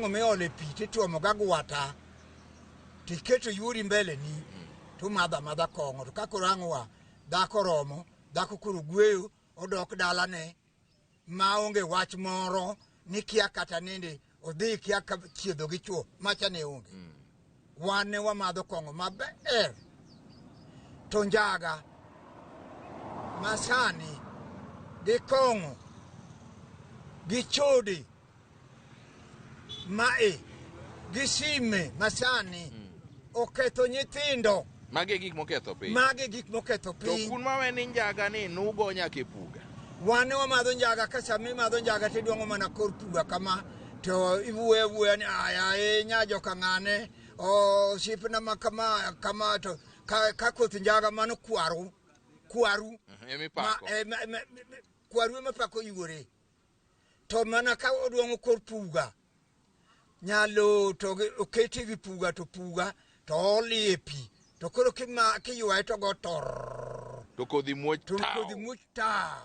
kong'o miolo e pi tituomo gagwata tiketo yuori mbele ni to umadho amadha kong'o to ka koro ang' ua dhako romo dhako koro gweyo odok dalane maonge wach moro ni kia kata nende odhi kia ka chiedho gi chuo macha ne onge wan ne wamadho kong'o maber to njaga masani gi kong'o gi chode mae gi sime masani oketho nyithindo. Magi e gik moketho piny. Magi e gik moketho piny. To kun mawe ni njaga ni nugo nyaka e puga. Wan ne wamadho njaga ka sama imadho njaga to idwang'o mana kor puga kama to iwuoyo awuoya ni aya e nya joka ng'ane osiepna ma kama kama to ka, ka koth njaga mano kwaru kwaru Emipako. Ma, e, ma, ma, kwaru ema pako yuore to mana ka odwang'o kor puga nyalo to oketi wi puga to puga to olie pi to koro kiywaye to go tor to kodhi muoch to kodhi muoch ta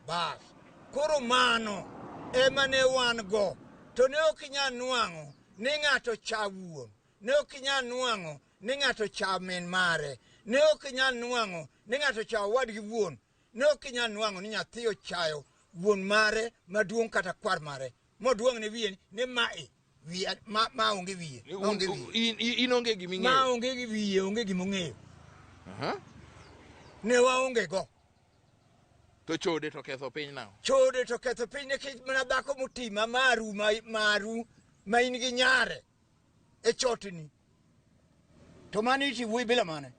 bas koro mano ema ne wan go to ne ok inyal nwang'o ni ng'ato cha wuon ne ok inyal nwang'o ni ng'ato cha min mare ne ok inyal nwang'o ni ng'ato cha owadgi wuon Ne ok inyal nwang'o ni nyathi ochayo wuon mare maduong' kata kwar mare modwong' ne wiye ni mae wiye ma, ma onge wiye ma onge wiye In, in, in onge gima ma ing'eyo. onge gi wiye onge gima ong'eyo Aha. ne waonge go To chode to ketho piny now. chode to ketho piny nikech mana dhako moti ma maru ma maru ma in gi nyare e chotni to mano iti wuoyi bila mane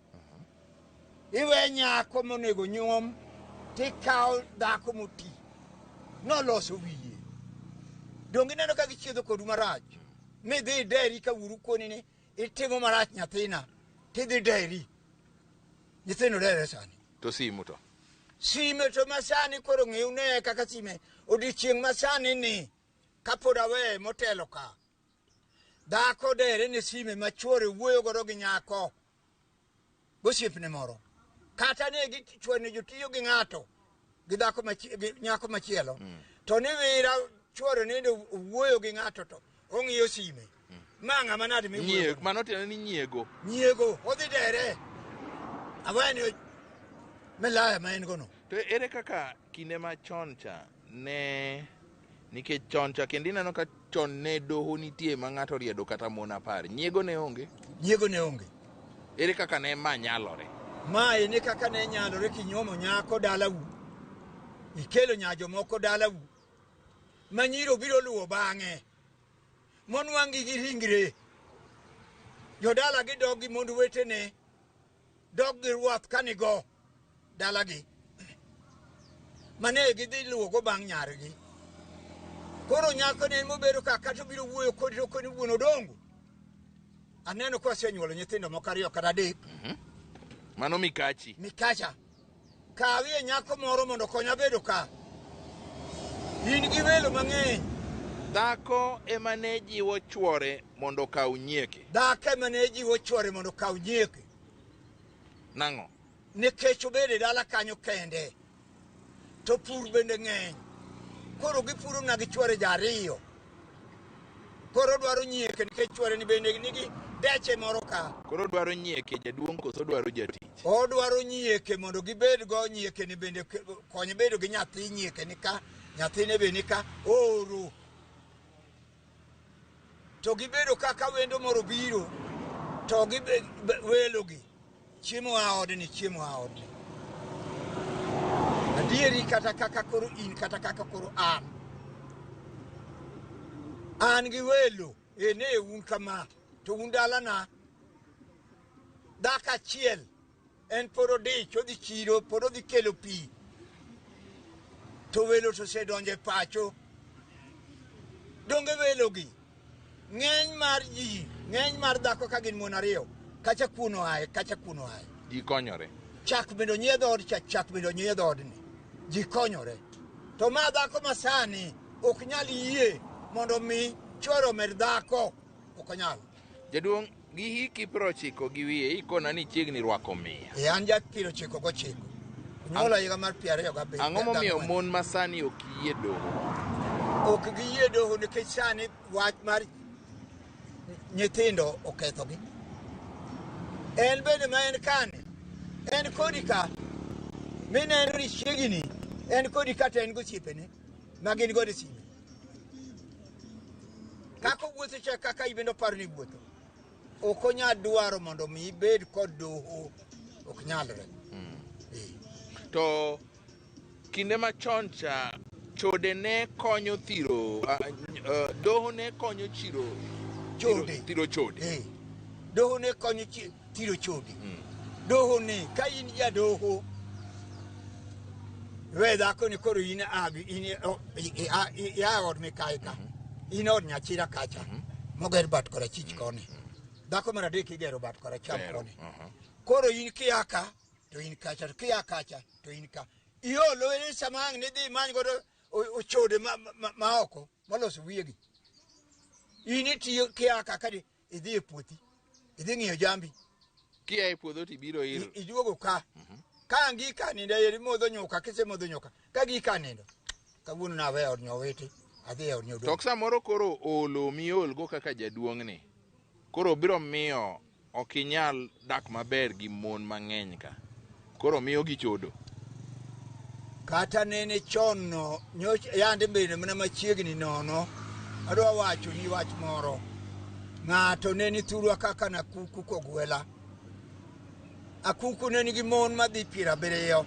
iwe nyako monego nyuom tikawo dhako moti noloso wiye donge ineno ka gichiedho kodu marach midhi ideri ka wuoru koni ni itimo marach nyathina tidhi deri nyithindo dere sani To simu to. sime to masani koro ng'iw ne kaka sime odiochieng' masani ni kapod aweye motelo ka Dhako dere ne sime ma chuore wuoyo godo gi nyako gosiepne moro. Kata ne gi chuore jotiyo gi ng'ato gi dhako gi nyako machielo. To ni wira chuore nende wuoyo gi ng'ato to ong'iyo sime. Ma ng'ama nade miwuoyo Nyiego, mano tiende ni nyiego. Nyiego, odhi dere. Awene milaya ma en gono. To ere kaka kinde machon cha ne nikech chon cha kendo ineno ka chon ne doho nitie ma ng'ato riedo kata mon apar nyiego ne onge nyiego ne onge ere kaka ne ma nyalore mae ne kaka ne nyalore kinyuomo nyako dalau ikelo nya jomoko dalau ma nyiro biro luwo bang'e monwang'i gi ringre jodala gidog gi mond wetene dog gi ruath kanigo dalagi mane gidhi luwogo bang' nyargi. Koro nyako ne en mobedo ka kata obiro wuoyo kodi to koni wuon Odongo. Aneno ka wasenyuolo nyithindo moko ariyo kata adek. Mano mikachi. Mikacha. Kawie nyako moro mondo okonya bedo ka. In gi welo mang'eny. Dhako ema ne jiwo chwore mondo okaw nyieke. Dhako ema ne jiwo chwore mondo okaw nyieke. Nang'o? Nikech obedo e dala kanyo kende. To pur bende ng'eny. Koro gipuro mana gi chwore ji ariyo. Koro odwaro nyieke nikech chwore ni bende nigi deche moro ka. Koro odwaro nyieke jaduong' koso odwaro jatich? Odwaro nyieke mondo gibed go nyieke ni bende konye bedo gi nyathi nyieke ni ka, nyathine be ni ka, ooro. To gibedo kaka wendo moro biro to giwelo gi chiemo a odni chiemo a odni. Adieri kata kaka koro in kata kaka koro an. An gi welo e ne un kama to un dalana dhako achiel en pod odich odhi chiro pod odhi kelo pi to welo to osedonjo e pacho donge welogi ng'eny mar ji ng'eny mar dhako ka gin mon ariyo kacha kuon oaye kacha kuon oaye Ji konyore. chak bende onyie dhood cha chak bende onyie dhoodni ji konyore to ma dhako masani ok nyal yie mondo mi chwore omed dhako ok onyal Jaduong' gi hiki 90 gi wiye ikona ni chiegni rwako mia. E an ja 99. Onyuola higa mar 27. Ang'o momiyo mon masani ok yie doho? Ok giyie doho nikech sani wach mar nyithindo okethogi. En bende ma en kani, en kodi ka, mineno ni chiegni, en kodi ka to en gosiepene ma gin godo e sime. Kaka owuotho cha kaka ibende oparo ni iwuotho. Ok onyal dwaro mondo mi ibed kod doho, ok nyalre. To kinde machon cha chode ne konyo thiro doho ne konyo chiro Chode. Thiro chode. Doho ne konyo thiro chode. Doho ni ka in jadoho we dhako ni koro in agi in ia od mikayi ka. In od nyachira kacha. Moger bat korachich koni. Dhako mar adek igero bat koracham koni. Koro in kia ka to in kacha, to kia kacha to in ka. Iolo ere sama ang' nidhi imany godo ochode ma oko moloso wiyegi. In itiyo kia ka kadi idhi e puothi, idhi ng'iyo jambi. Kia e puodho to ibiro ir. Iduogo ka. Ka ang' gika nindo eri modho nyuka, kisemodho nyuka, ka gika nindo. Kawuono naweyo od nyowete, adhi e od nyodong. To samoro koro olo miolgo kaka jaduong'ni. Koro biro miyo ok inyal dak maber gi mon mang'eny ka. Koro miyo gichodo. Kata nene chon no, nyoch yande bende mana machiegni nono, adwa wacho ni wach moro. Ng'ato ne ni thurwa kaka Nakuku kogwela. Akuku ne nigi mon madhi 70.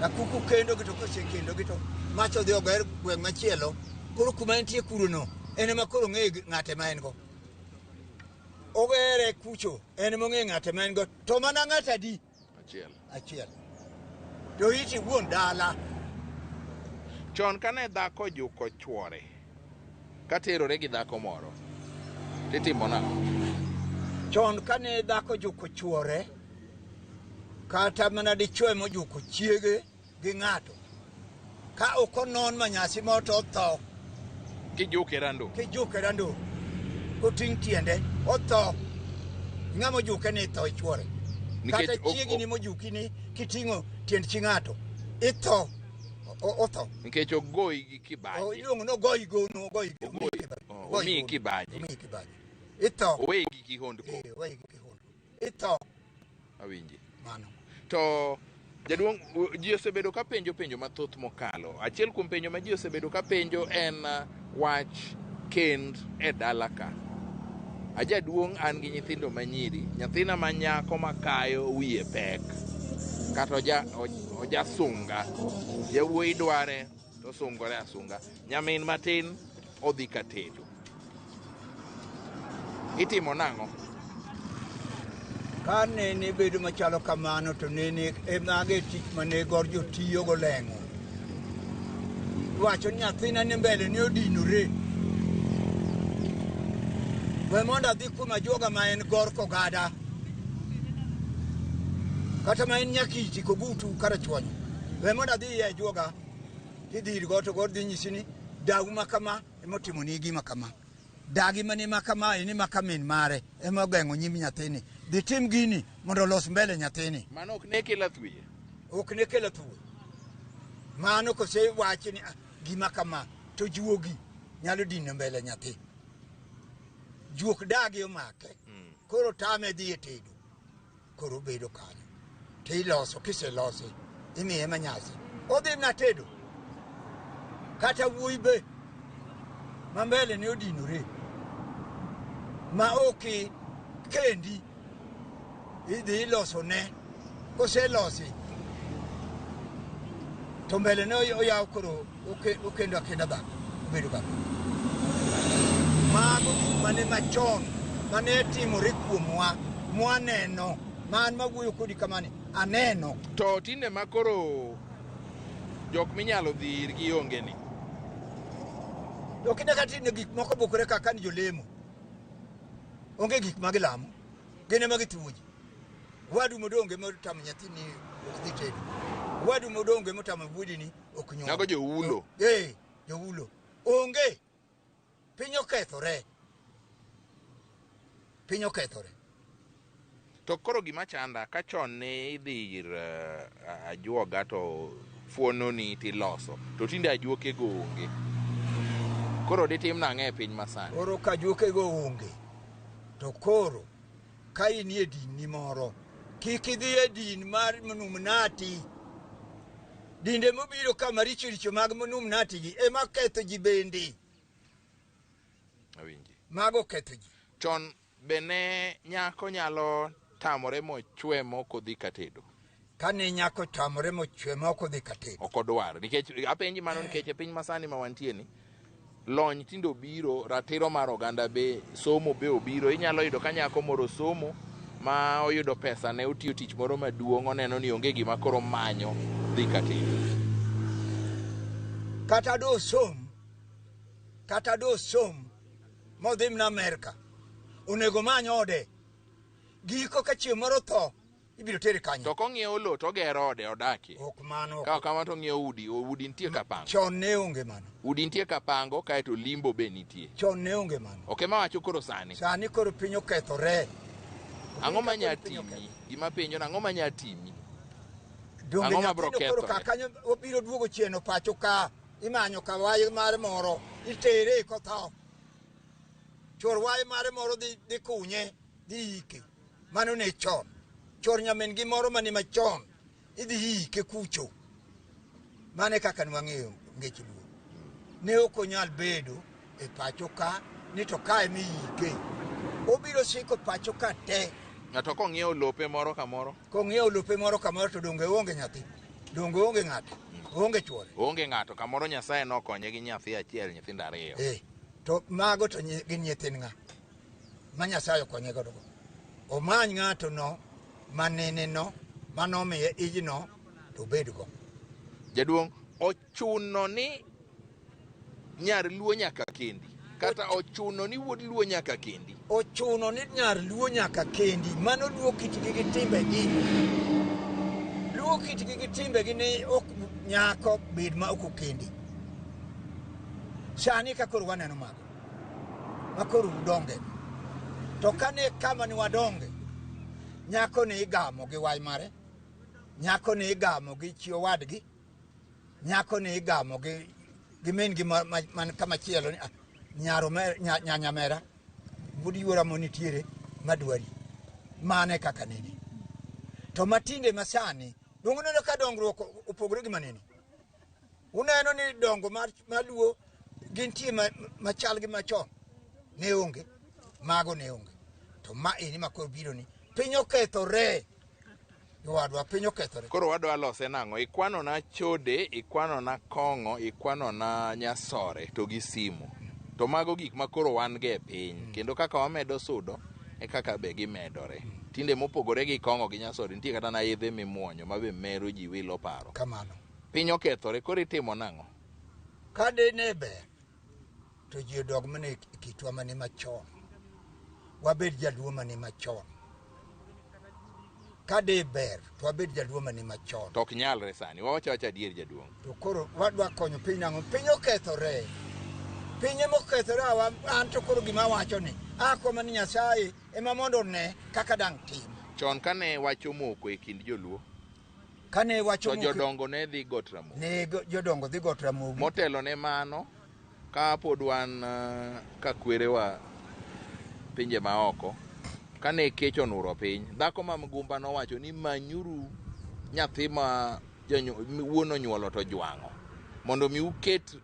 Akuku kendo gi to kosekendo gi to mach odhi oger gweng' machielo. Koro kuma entie kurono, en ema koro ong'e ng'ate ma en go. Ogere kucho, en ema ong'e ng'ate ma en go. To mana ng'at adi? Achiel. Achiel. To iti wuon dala. Chon kane dhako ojuko chuore, katerore gi dhako moro, titimo nang'o? Chon kane dhako ojuko chuore, kata mana dichwo ema ojuko chiege gi ng'ato, ka ok onon manyasi moro to otho. Kijuke rando. Kijuke rando. Koting' tiende, otho. Ng'ama ojuke ni itho ichuore. Kata chiegi ni mojuki ni kiting'o tiend chi ng'ato, itho. Otho. Nikech ogoyi gi kibaji. Iluongo ni ogoyi gono, ogoyi Omiyi kibaji. Omiyi kibaji. Itho. Oweyi gi kihondko. Oweyi gi kihondko. Itho. Awinji. Mano. To jaduong', ji osebedo ka penjo penjo mathoth mokalo. Achiel kuom penjo ma ji osebedo ka penjo en wach kend e dala ka. Ajaduong' an gi nyithindo manyiri, nyathina ma nyako makayo wiye pek, kata ojasunga, yawuoyi dware to sungore asunga, nyamin matin odhi ka tedo. Itimo nang'o? Ka nene bedo machalo kamano to nene mago e tich mane gor jotiyo go leng'o. Iwacho ni nyathina ni mbele ni odinore. We mondo adhi kuom ajuoga ma en gor kogada. Kata ma en Nyakiti Kogutu Karachuonyo. We mondo adhi e ajuoga tidhi ir go to gor dhi nyisi ni dawu ma kama ema otimoni gima kama. Dagi mane ma kama en ema ka min mare ema ogeng'o nyim nyathini. Dhi tim gini mondo olos mbele nyathini. Mano ok ne kel athuye. Ok ne kel athuye. Mano kosewachi ni gima kama to juogi nyalo dino mbele nyathi. Juok dagi omake. Koro tame dhi e tedo. Koro obedo kanyo. To iloso, kiselosi, imiye manyasi. Odhi na tedo. Kata wuoyi be ma mbele ne odinore. Ma ok kendi idhi iloso ne. Koselosi to mbele ne oyaw koro okendo akenda dhako obedo dhako. Mago gik mane machon mane timore kuomwa mwaneno ma an mawuoyo kodi kamani aneno. To tinde ma koro jok minyalo dhi irgi onge ni. To kinde ka tinde gik moko obukore kaka ni jolemo. Onge gik ma gilamo. Gin ema githuwo ji. Wadu modonge motamo nyathini ok dhi tedo. Wadu modonge motamo wuodi ni ok nyuol. Mago joulo. Joulo. Onge. Piny okethore. Piny okethore. To koro gima chanda ka chon ne idhi ir ajuoga to fuononi tiloso. To tinde ajuoke go onge. Koro ditim nang'e e piny masani? Koro ka juokego onge, to koro ka inie din ni moro, kik idhi e din mar Mnumnati. Dinde mobiro ka maricho richo mag Mnumnati gi ema ketho ji bende. Awinji. Mago ketho ji. Chon be ne nyako nyalo tamore mochwe mok odhi katedo? Kane nyako tamore mochwe ma ok odhi katedo. Ok odwar. Nikech apenji mano nikech e piny masani ma wantie ni lony tinde obiro, ratiro mar oganda be, somo be obiro. Inyalo yudo ka nyako moro somo ma oyudo pesa ne otiyo tich moro maduong', oneno ni onge gima koro manyo dhi katedo. Kata do som, kata do som modhi mana Amerka, onego many ode. Giko ka chieng' moro tho, ibiro tere kanye? To kong'iewo lowo to ogero ode odakie. Ok mano. Ka kama to ong'iewo udi, udi nitie kapango. Chon ne onge mano. Udi nitie kapango kaeto limbo be nitie. Chon ne onge mano. Ok ema wacho koro sani. Sani koro piny okethore. Ang'o ma nya timi? Gima penjo ang'o ma nya timi? Donge Ang'o ma biro nyathino koro kethore? ka kanyo obiro duogo chien pacho ka imanyo ka waye mare moro itere kotho. Chor waye mare moro dhi kunye dhi ike. Mano ne chon. Chor nyamin gi moro mane machon idhi ike kucho. Mane kaka nwang'eyo ngech Luo. Ne ok onyal bedo e pacho ka ni to kae miike. Obiro siko pacho ka te. Ng'ato kong'iewo lope moro kamoro, Kong'iewo lope moro kamoro to donge oonge nyathi. Donge oonge ng'ato. Oonge chuore. onge ng'ato kamoro Nyasaye nokonye gi nyathi achiel, nyithindo ariyo. To mago to gin nyithind ng'a? Ma Nyasaye okonye godo go. Omany ng'ato no manene no manomiye ijno to obed go. Jaduong', ochuno ni nyar Luo nyaka kendi kata ochuno ni wuod Luo nyaka kendi? Ochuno ni nyar Luo nyaka kendi. Mano Luo kitgi gi timbegi. Luo kitgi gi timbegi ni ok nyako bed ma ok okendi. Sani ka koro waneno mago. Ma koro udonge. To kane kama ni wadonge, nyako ni igamo gi wai mare, nyako ni igamo gi chi owadgi, nyako ni igamo gi min gi man kama chielo ni, nyaro nyamera, wuod yuora monitiere madwari. Mane kaka nene. To matinde masani, donge uneno ka dongruok opogore gi manene? Uneno ni dongo mar Luo gintie machal gi machon? Ne onge. Mago ne onge. To ma eni ma koro biro ni, piny okethore. Jowadwa, piny okethore. Koro wadwa lose nang'o? Ikwano na chode, ikwano na kong'o, ikwano na nyasore to gi simu. To mago gik ma koro wan go e piny. Kendo kaka wamedo sudo, e kaka be gimedore. Tinde mopogore gi kong'o gi nyasore, nitie kata na yedhe mimuonyo ma be mero ji wilo paro. Kamano. Piny okethore, koro itimo nang'o? Ka dine ber, to ji odog mana e kitwa mane machon. Wabed jaluo mane machon. Ka de ber, to wabed jaluo mane machon. To ok nyalre sani, wawacho awacha adier jaduong'. To koro wadwa konyo piny nang'o? Piny okethore. Piny ema okethore awa, an to koro gima awacho ni, akwa mana Nyasaye ema mondo one kaka dang' tim. Chon kane wach omoko e kind joluo, Kane wach to omoko jodongo ne dhi Got Ramogi. Ne jodongo dhi Got Ramogi. Motelo ne mano, ka pod wan ka kwerewa pinje maoko, kane kech onuro piny, dhako ma mgumba nowacho ni manyuru nyathi ma wuon onyuolo to jwang'o, mondo mi uket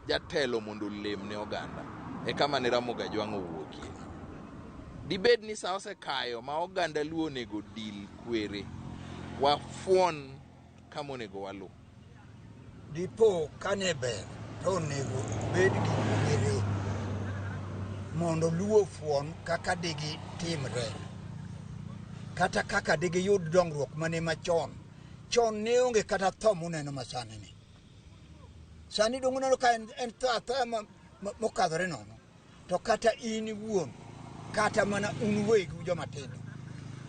jatelo mondo olem ne oganda. E kama ne Ramogi Ajwang' owuokie. Dibed ni sa osekayo ma oganda Luo onego dil kwere, wafuon kama onego waluw. Dipo kane ber to onego bed gi kwere mondo Luo fuon kaka digi timre, kata kaka digiyud dongruok mane machon. Chon ne onge kata tho muneno masani ni. Sani dong uneno ka en tho athoya mokadhore nono. To kata in iwuon, kata mana un wegu joma tindo,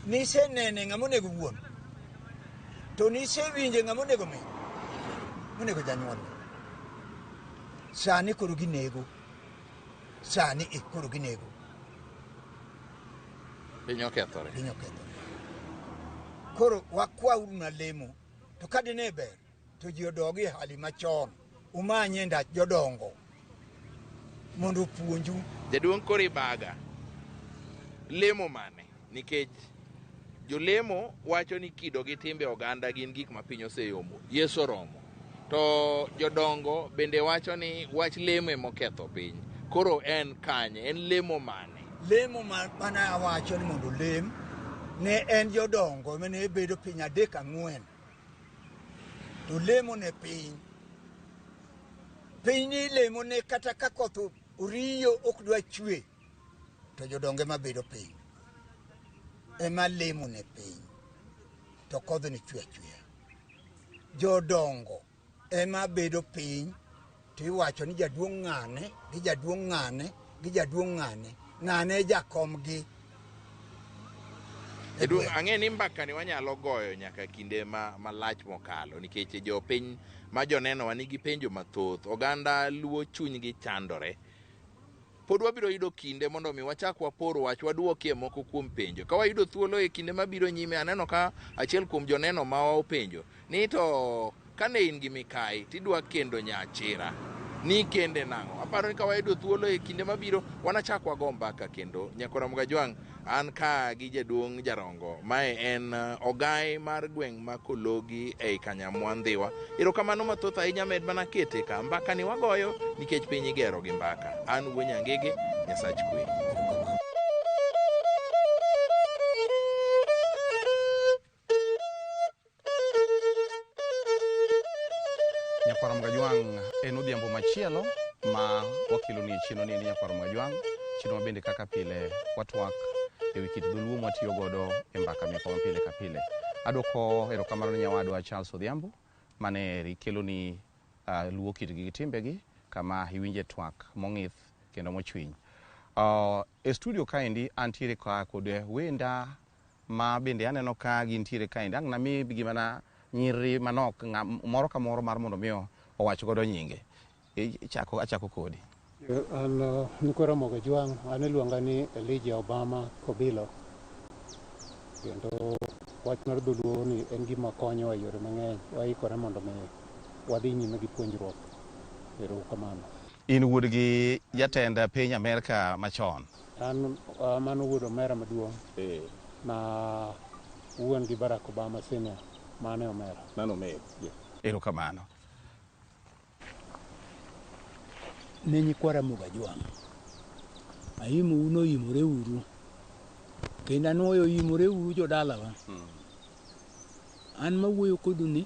nisenene ng'ama onego wuon, to nisewinje ng'ama onego min, monego janyuol. Sani koro ginego. Sani e koro ginego. Piny okethore. Piny okethore. Koro wakwauru na lemo, to ka dine ber, to ji odogi e hali machon. Umanye ndach jodongo. Mondo opuonju. Jaduong' koro ibaga. Lemo mane? Nikech jolemo wacho ni kido gi timbe oganda gin gik ma piny oseyomo. Yesu oromo. To jodongo bende wacho ni wach lemo ema oketho piny. Koro en kanye? En lemo mane? Lemo mane awacho ni mondo olem ne en jodongo mane bedo piny 3 4. To lemo ne piny. Piny ni lemo ne kata ka koth oriyo ok dwa chwe to jodongo ema bedo piny. Ema lemo ne piny. To kodhni chwe achweya. Jodongo ema bedo piny to iwacho ni jaduong' ng'ane gi jaduong' ng'ane gi jaduong' ng'ane. Ng'ane jakom gi. Jaduong' ang'e ni mbaka ni wanyalo goyo nyaka kinde malach mokalo nikech jopiny ma jonenowa nigi penjo mathoth. Oganda luo chunygi chandore. Pod wabiro yudo kinde mondo mi wachak wapor wach waduokie moko kuom penjo. Ka wayudo thuolo e kinde mabiro nyime, aneno ka achiel kuom joneno ma openjo ni to kane in gi mikai tidwa kendo nyachira ni kende nang'o? Aparo ni ka wayudo thuolo e kinde mabiro wanachak wago mbaka kendo. Nyakora Mugajwang', an ka gi jaduong' Jarongo, mae en ogai mar gweng' ma Kologi ei Kanyamwa Ndhiwa. Erokamano mathoth ahinya, med mana kete ka mbaka ni wagoyo nikech piny igero gi mbaka. An Wuo Nyangige, Nyasach kwe. Nyakwar Mgajwang' en odhiambo machielo ma wakeloni e chenro ni Nyakwar Mgajwang', chenro ma bende kaka pile watwak ewi kit dholuo mwatiyo godo e mbaka mekwa ma pile ka pile. Adwoko erokamano ne nyawadwa Charles Odhiambo mane eri keloni luo kitgi gi timbegi kama iwinje twak mong'ith kendo mochwiny. E studio kaendi antiere ka kod wenda ma bende aneno ka gintiere kaendi. Ang' nami mana nyiri manok moro ka moro mar mondo mi owach godo nyinge. Achako kodi. An Nyikwa Mugajwang', an iluonga ni Elijah Obama Kobilo. Kendo wach mar dholuo ni en gima konyowa e yore mang'eny. Waikore mondo mi wadhi nyime gi puonjruok. Erokamano. In wuod gi jatend piny Amerka machon? An mano wuod omera maduong'. Ma wuon gi Barack Obama senior, mane omera. Mano omera. Erokamano. Ne nyikwa Mugajwang', aimou noimore uru, kendo anuoyo imore uru jodalawa. An mawuoyo kodu ni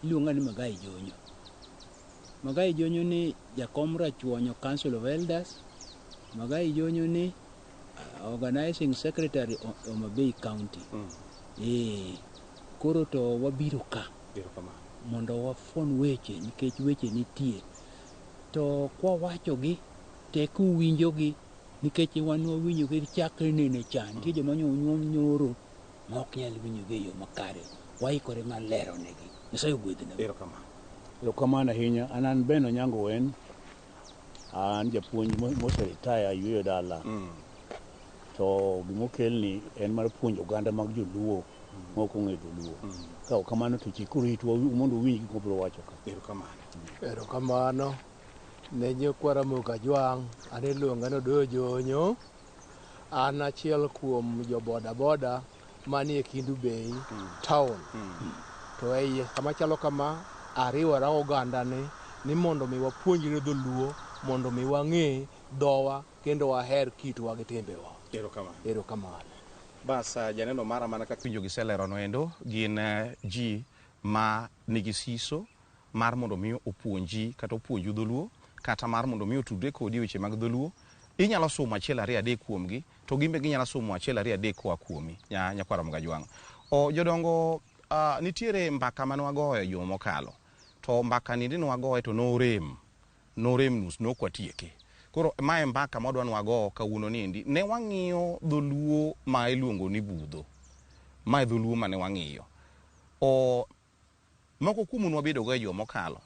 iluonga ni Magai Jonyo. Magai Jonyo ni jakom Rachuonyo Council of Elders. Magai Jonyo ni organizing secretary Homa Bay County. Koro to wabiro ka mondo wafon weche nikech weche nitie. To kwawachogi tek uwinjogi nikech wan wawinjogi chakre nene cha. Nitie joma onyuol nyoro ma ok nyal winjogi e yo makare. Waikore mar lero negi. Nyasaye ogwedhna. Erokamano. Erokamano ahinya. An Ben Onyango Wen. An japuonj moseretire ayueyo dala. To gimokelni en mar puonjo oganda mag joluo ma ok ong'eyo dholuo. Ka ok kamano to chikuru itwa mondo uwinj gik mabiro wacho ka. Erokamano. Erokamano ne nyikwa Mugajwang', an iluonga ni Odoyo Jonyo. An achiel kuom jo boda boda manie Kendu Bay town. To eiye kama chalo kama ariwora oganda ni mondo mi wapuonjre dholuo mondo mi wang'e dhowa kendo waher kitwa gi timbewa. Erokamano. Erokamano. Bas janeno mara mana kaka winjo giselero noendo gin ji ma nigi siso mar mondo mi opuonji kata opuonju dholuo kata mar mondo mi otudre kodi e weche mag dholuo. Inyalo somo 1 2 3 kuomgi to gimbe ginyalo somo 1 2 3 koa kuomi nyakwar Mugajwang'. Jodongo, nitiere mbaka mane wagoyo e juma mokalo to mbaka ni ne wagoye to norem nus nok watieke. Koro mae mbaka ma wadwa ni wago kawuono niendi. Ne wang'iyo dholuo ma iluongo ni budho. Mae dholuo mane wang'iyo. Moko kuomu ne wabedogo e juma mokalo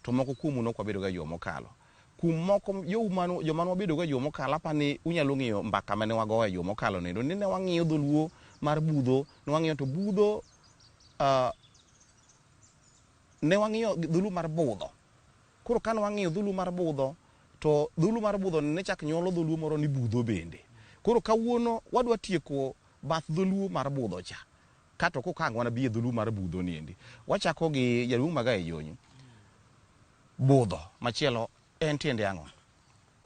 to moko kuomu ne ok wabedogo e juma mokalo. Kuom moko joma ne wabedogo e juma mokalo apani unyalo ng'iyo mbaka mane wagoyo e juma mokalo nendo ni ne wang'iyo dholuo mar budho, ne wang'iyo to budho, ne wang'iyo dholuo mar budho. Koro kane wang'iyo dholuo mar budho To dholuo mar budho ne chak nyuolo dholuo moro ni budho bende. Koro kawuono wadwa tieko bath dholuo mar budho cha. Kato kokang' wanabi e dholuo mar budho ni endi. Wachako gi jaduong' Magayi Jonyo. Budho machielo en tiende ang'o?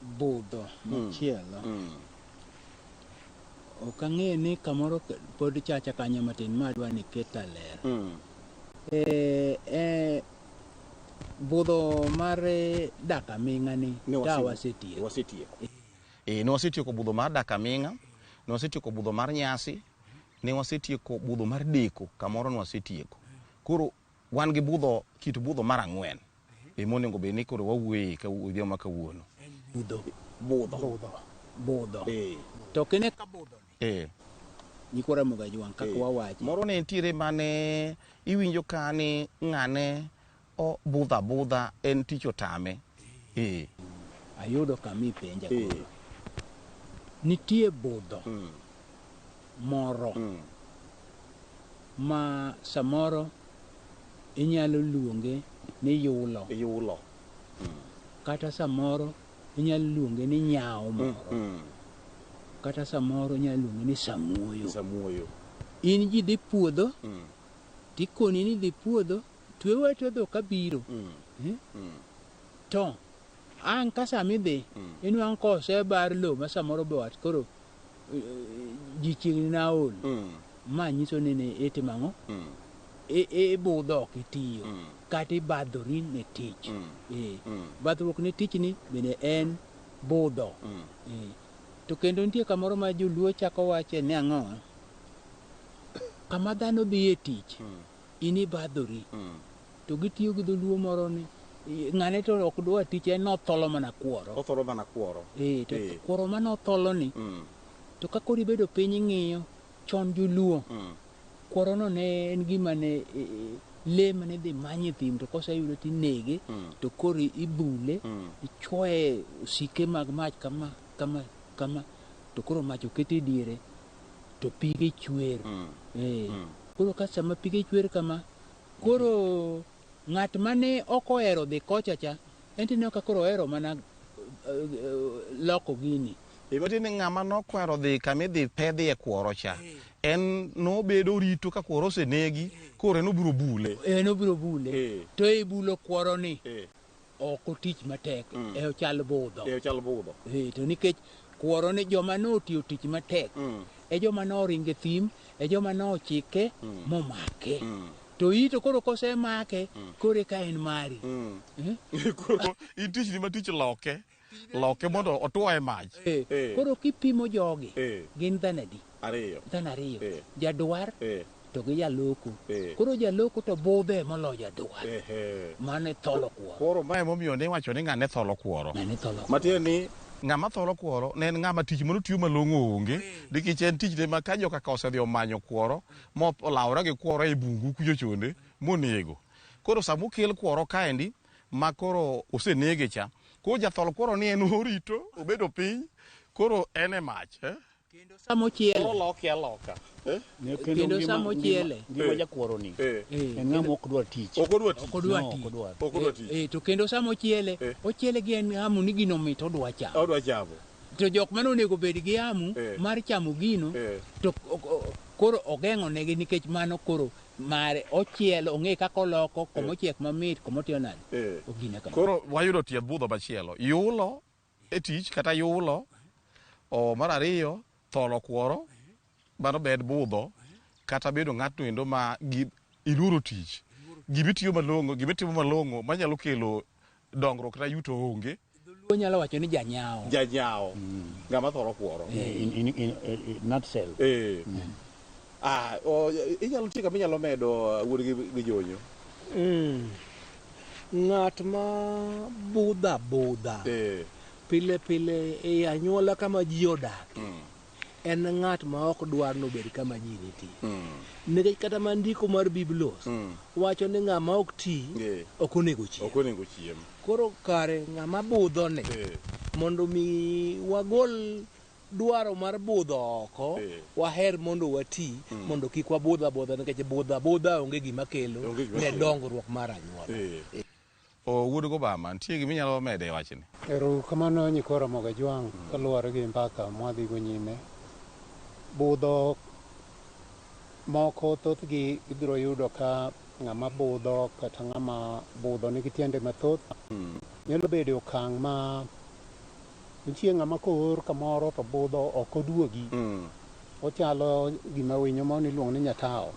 Budho machielo. Ok ang'eyo ni kamoro pod chacha kanyo matin ma adwa ni keta ler. Budho mar dak aming'a ni ta wasetieko. Wasetieko. Ne wasetieko budho mar dak aming'a, ne wasetieko budho mar nyasi, ne wasetieko budho mar deko, kamoro ne wasetieko. Koro wan gi budho, kit budho mar ang'wen. Monego bed ni koro wawuoye ka odhiambo ma kawuono. Budho. Budho. Budho. To kine ka budho ni. Nyikwa Ramogi Ajwang' kaka wawachi. Moro ne nitiere mane iwinjo ka ni ng'ane o budha budha en tich otame. Ayudo kama ipenja koro. Nitie budho moro ma samoro inyalo luonge ni yulo. Yulo. Kata samoro inyalo luonge ni nyawo moro. Kata samoro inyalo luonge ni samuoyo. Samuoyo. In ji dhi puodho, tikoni ni dhi puodho, twewa to dhok kabiro. To ang' ka sama idhi, inwang'o ka osebar lowo ma samoro be wat koro ji chiegni na ol. Ma nyiso ni ne itimo ang'o? Ibudho ok itiyo. Kata ibadhori ne tich. Badhruok ne tich ni bende en budho. To kendo nitie kamoro ma joluo chako wache ni ang'o? Kama dhano dhi e tich, in ibadhori. To gitiyo gi dholuo moro ni ng'ane to ok dwa tich, en notholo mana kuoro. Otholo mana kuoro. To kuoro manotholo ni, to ka koro ibedo piny ing'iyo, chon joluo, kuoro no ne en gima ne le mane dhi many e thim, to koseyudo tinege, to koro ibule, ichwoye osike mag mach kama, kama, kama, to koro mach okete diere, to pige chwer. Koro ka sama pige chwer kama, koro ng'at mane ok ohero dhi kocha cha, en tineno ka koro ohero mana loko gini. Matiende ni ng'ama nokwero dhi kama idhi pedhie kuoro cha, en nobedo rito ka kuoro osenegi, koro en obiro bule. En obiro bule. To e bulo kuoro ni, ok otich matek, e ochal budho. E ochal budho. To nikech kuoro ni joma notiyo tich matek, e joma noringo e thim, e joma nochike, momake. To ito koro kosemake, koro eka en mari. Koro in tichni ma tich loke. Loke mondo otuo e mach. Koro kipimo jogi, gin dhano adi? Ariyo. Dhano ariyo. Jadwar to gi jaloko. Koro jaloko to budhe moloyo jadwar. Mano e tholo kuoro. Koro mae momiyo ne iwacho ni ng'ane tholo kuoro. Ng'ane tholo kuoro. Matiende ni ng'ama tholo kuoro ne en ng'ama tich mano tiyo malong'o onge, nikech en tichne ma ka joka ka osedhi omanyo kuoro, mo olawore gi kuoro e bungu kucho chonde, monego. Koro sama okel kuoro kaendi, ma koro osenege cha, koro jathol kuoro ni en orito, obedo piny, koro en e mach. Kendo sama ochiele. Koro loke aloka. Kendo sama ochiele. Ngima jakuoro ni. En ng'ama ok dwar tich. Ok odwa tich. Ok odwa tich. Ok odwa tich. To kendo sama ochiele, ochiele gi en hamu ni gino mit odwa chamo. Odwa chamo. To jok mane onego bed gi hamu mar chamo gino, to koro ogeng'o negi nikech mano koro mare ochielo, ong'e kaka oloko, komochiek mamit, komotimo nade. Ogine kamano. Koro wayudo tiend budho machielo. Yulo e tich kata yulo, o mar ariyo, tholo kuoro, mano bed budho, kata bedo ng'atno endo ma iluoro tich. Gimitiyo malong'o, gimitimo malong'o manyalo kelo dongruok kata yuto onge. Dholuo nyalo wacho ni janyawo. Janyawo. Ng'ama tholo kuoro. In nutshell. Inyalo tiyo kama inyalo medo wuod gi jonyo. Ng'at ma budha budha. Pile pile e anyuola kama ji odak. En ng'at ma ok dwar nobed kama ji nitie. Nikech kata mana ndiko mar Biblos wacho ni ng'ama ok ti ok onego chiem. Ok onego chiem. Koro kare ng'ama budho ni, mondo mi wagol dwaro mar budho oko, waher mondo wati, mondo kik wabudha budha, nikech budha budha onge gima kelo ne dongruok mar anyuola. Wuod Gobama, nitie gima inyalo mede e wachni? Erokamano nyikwa Ramogi Ajwang' kaluwore gi mbaka mwadhigo nyime. Budho moko thothgi ibiro yudo ka ng'ama budho kata ng'ama budho nigi tiende mathoth. Nyalo bedo e okang' ma nitie ng'ama koor kamoro to budho ok oduogi. Ochalo gima winyo moro iluongo ni nyatawo.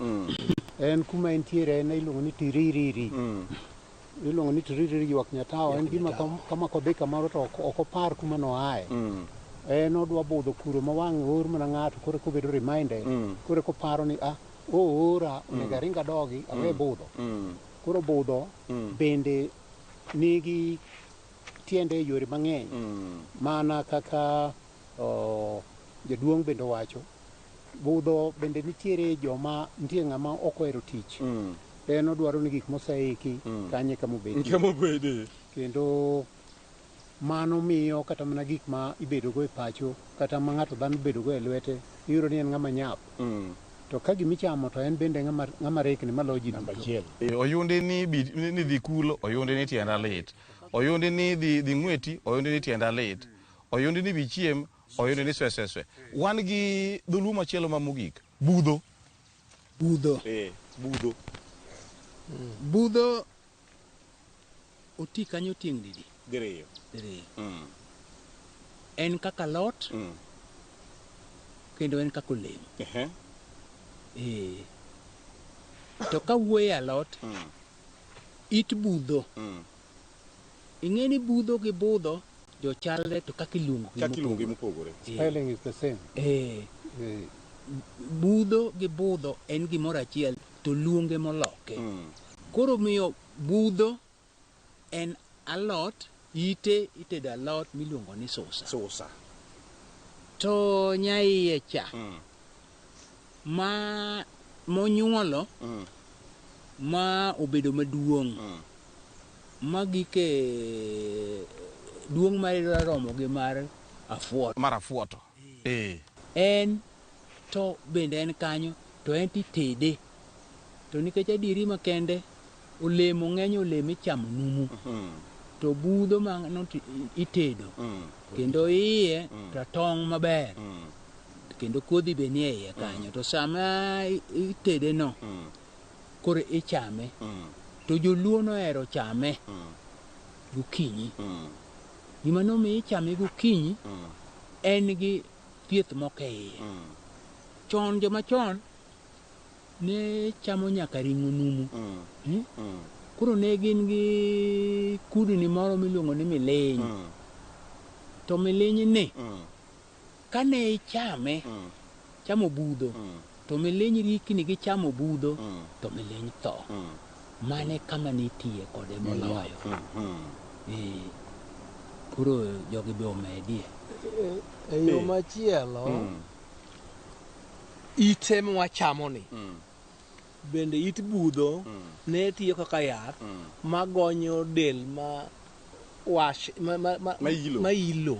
En kuma entiere en iluongo ni tiririri. Iluongo ni tiririri ywak nyatawo. En gima kama kodhi kamoro to ok opar kuma noaye. En odwa budho kuro ma wang'e oor mana ng'ato koro kobedo reminded. Koro koparo ni oora onego aring adogi awe budho. Koro budho bende nigi tiende e yore mang'eny. Mana kaka jaduong' bende owacho, budho bende nitiere joma nitie ng'ama ok ohero tich. En odwaro ni gik moseiki kanye kama obetie. Kama obede. Kendo mano miyo kata mana gik ma ibedogo e pacho kata ma ng'ato dhano bedogo e lwete iyudo ni en ng'ama nyap. To ka gimichamo to en bende ng'ama rekni maloyo ji duto. Oyundi ni ni dhi kulo, oyundi ni tienda lit. Oyundi ni dhi ng'weti, oyundi ni tienda lit. Oyundi ni bi chiem, oyundi ni swe swe swe. Wan gi dholuo machielo ma mogik, budho. Budho. Budho. Budho oti kanyo tieng' didi? Diriyo. Diriyo. En kaka alot, kendo en kaka olemo. To ka wuoyo e alot, it budho. Ing'e ni budho gi budho jochalre to kaka iluongo gi Kaka iluongo gi mopogore. Spelling is the same. Budho gi budho en gimoro achiel to luonge moloke. Koro miyo budho en alot, ite itedo alot miluongo ni susa. Susa. To nyaiye cha ma monyuolo ma obedo maduong' ma gike duong' mare romo gi mar afuoto. Mar afuoto. En to bende en kanyo to en titede. To nikech adieri makende olemo ng'eny olemo ichamo numu. To budho ma itedo kendo iye to tong' maber. Kendo kodhi be nie iye kanyo. To sama itede no koro ichame. To joluo nohero chame gokinyi. Gima nomiyo ichame gokinyi en gi thieth moko e iye. Chon joma chon ne chamo nyaka ring'o numu. Koro ne gin gi kudni moro miluongo ni miliny. To miliny ni kane ichame chamo budho to miliny rikni gi chamo budho to miliny tho. Mane kama nitiye kode moloyo. Koro jogi be omedie. E yo machielo, ite mwachamo ni bende it budho ne tiyo kaka yath magonyo del ma wash ma ilo.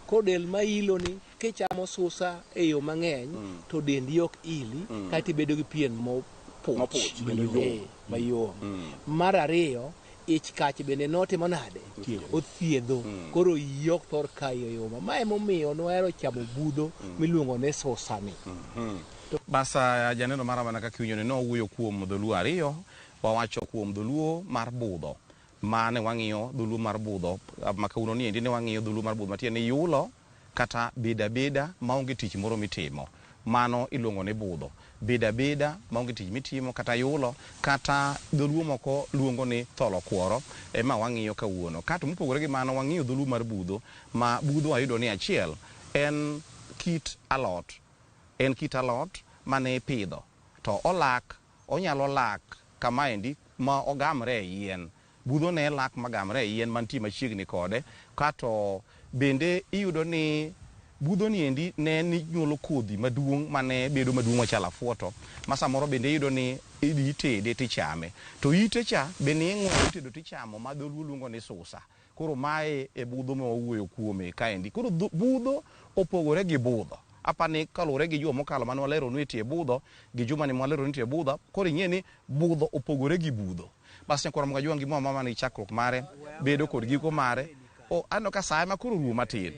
Koro del ma ilo ni kichamo susa e yo mang'eny to dendi ok ili kaeto ibedo gi pien mopuch mayom. Mar ariyo, ich kach bende notimo nade? Othiedho. Koro iyi ok thor kayi e yo ma emomiyo nohero chamo budho miluongo ni susa ni. Basa janeno mara mana kaka iwinjo ni nowuoyo kuom dholuo ariyo, wawacho kuom dholuo mar budho. Mane wang'iyo dholuo mar budho, ma kawuono ni endi ne wang'iyo dholuo mar budho matiende ni yulo kata bedo abeda maonge tich moro mitimo. Mano iluongo ni budho. Bedo abeda maonge tich mitimo kata yulo kata dholuo moko luongo ni tholo kuoro ema wang'iyo kawuono. Kato mopogore gi mano wang'iyo dholuo mar budho ma budho wayudo ni achiel en kit alot. En kit alot mane ipidho to olak, onyalo lak kamaendi ma ogamre e yien. Budho ne lak magamre e yien mantie machiegni kode. Kato bende iyudo ni budho ni endi ne nyuolo kodhi maduong' mane bedo maduong' machalo afuoto ma samoro bende iyudo ni idhi itede tichame. To ite cha bende ing'wedo itedo tichamo ma dholuo luongo ni susa. Koro mae e budho ma wawuoyo kuome kaendi. Koro budho opogore gi budho. Apani kaluwore gi juma mokalo mane waleronu e tie budho gi juma ni mwaleronu e tie budho, koro ing'e ni budho opogore gi budho. Bas nyakwar Ramogi Ajwang' gimoro amora man gi chakruok mare bedo kod giko mare. O aneno ka sa ema koro orumo matin.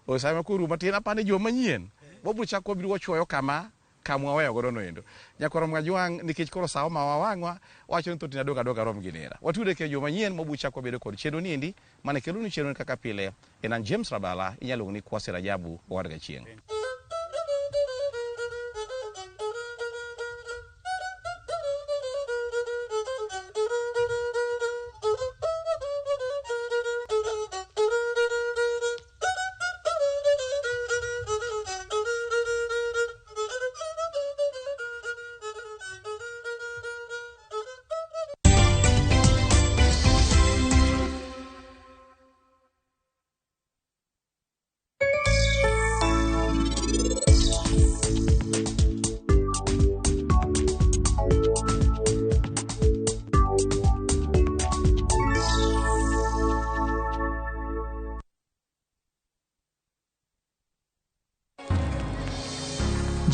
O sa ema koro orumo matin apani juma manyien wabiro chako wabiro wachuoyo kama kamwa weyo godo noendo. Nyakwar Ramogi Ajwang' nikech koro sa omawa wang'wa wacho ni thothne adog adoga rom gi nera. Watude ke juma manyien mabiro chako wabedo kod chenro niendi mane kelonu chenro ni kaka pile en an James Rabala inyalo luongo ni Kwasi Rajabu owad gachieng'.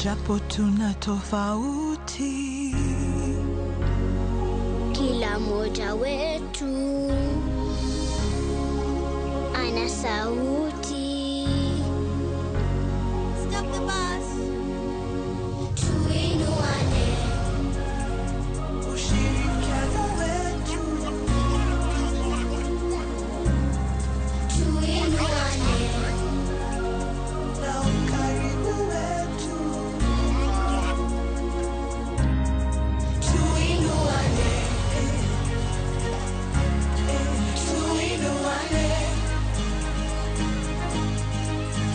Japo tuna tofauti, Kila mmoja wetu ana sauti. Stop the bus. Tuinuane. ushirikiano wetu Tuinuane. na ukaribu wetu, tuinuane, tuinuane,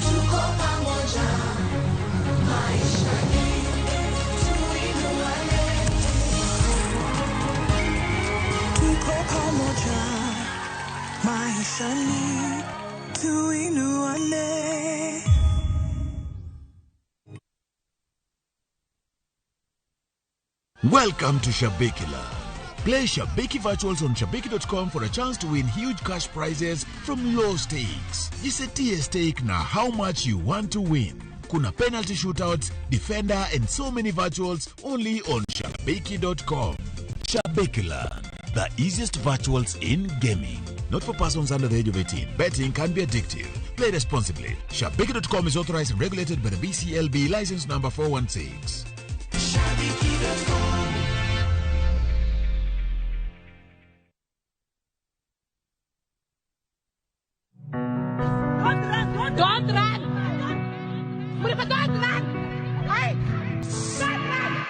tuko pamoja maishani, tuinuane, tuko pamoja maishani, tuinuane. Welcome to Shabiki Land. Play Shabiki Virtuals on Shabiki.com for a chance to win huge cash prizes from low stakes. Jisetie stake na how much you want to win. Kuna penalty shootouts, defender and so many virtuals only on Shabiki.com. Shabiki Land, the easiest virtuals in gaming. Not for persons under the age of 18. Betting can be addictive. Play responsibly. Shabiki.com is authorized and regulated by the BCLB license number 416. Don't run! Don't run! Murifa, don't run! Hey! Don't run!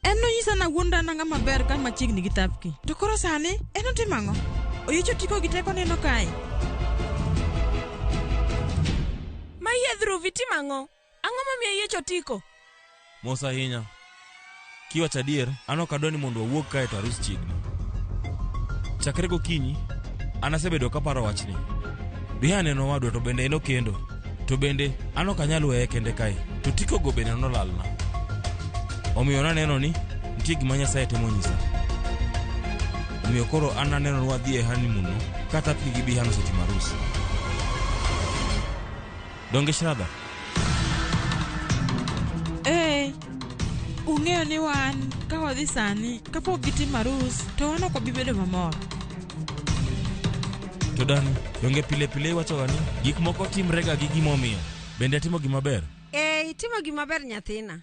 En nonyisa nawuondra nanga maber ka machiegni gi Tapki. To koro sani en otimo ang'o? Oyiecho otiko gi teko neno kae. Mayie Dhruv itimo ang'o? Ang'o momiyo iyiecho otiko? Mos ahinya. Kiwacho adier, an ok adwa ni mondo wawuog kae to arus chiegni. Chakre gokinyi, an asebedo kaparo wachni. Biha neno owadwa to bende en okendo. To bende, an ok anyal weye kende kae. To tikogo bende nolalna. Omiyo naneno ni nitie gima Nyasaye temo nyisa. Omiyo koro an naneno ni wadhi e honeymoon no ka Tapki gi Bihan osetimo arus. Donge Shraddha? Ee, ung'eyo ni wan ka wadhi sani kapok gitimo arus to wan ok wabi bedo mamor. To Dani, donge pile pile iwachoga ni gik moko timrega gi gimomiyo. Bende atimo gima ber? Ee, itimo gima ber nyathina.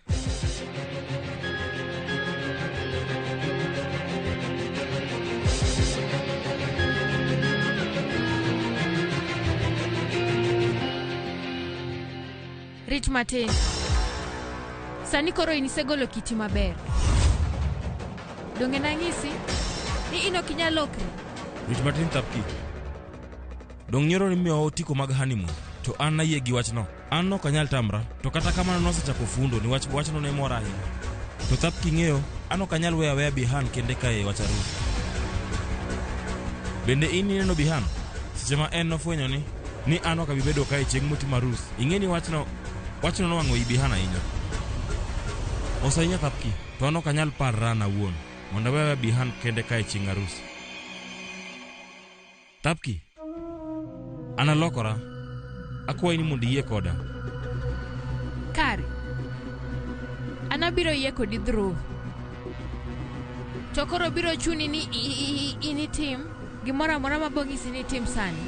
Rit matin. Sani koro in isegolo kiti maber. Donge nang'isi ni in ok inyal lokri? Rit matin Thapki. Dong nyoro ni miyowa otiko mag honeymoon to an nayie gi wachno. An nok anyal tamra to kata kamano nosechako fundo ni wach wachno ne mora ahinya. To Thapki ng'eyo an ok anyal weyo aweya Bihan kende kae e wach arus. Bende in ineno Bihan? Seche ma en nofwenyo ni ni an ok abi bedo kae chieng' motimo arus. Ing'e ni wachno wachno nowang'o i Bihan ahinya. Mos ahinya Thapki to an ok anyal parra an awuon mondo awe aweya Bihan kende kae chieng' arus. Thapki, an alokora. Akwayi ni mondo iyie koda. Kare. An abiro yie kodi Dhruv. To koro biro chuni ni initim gimoro amora mabong'isi ni itim sani.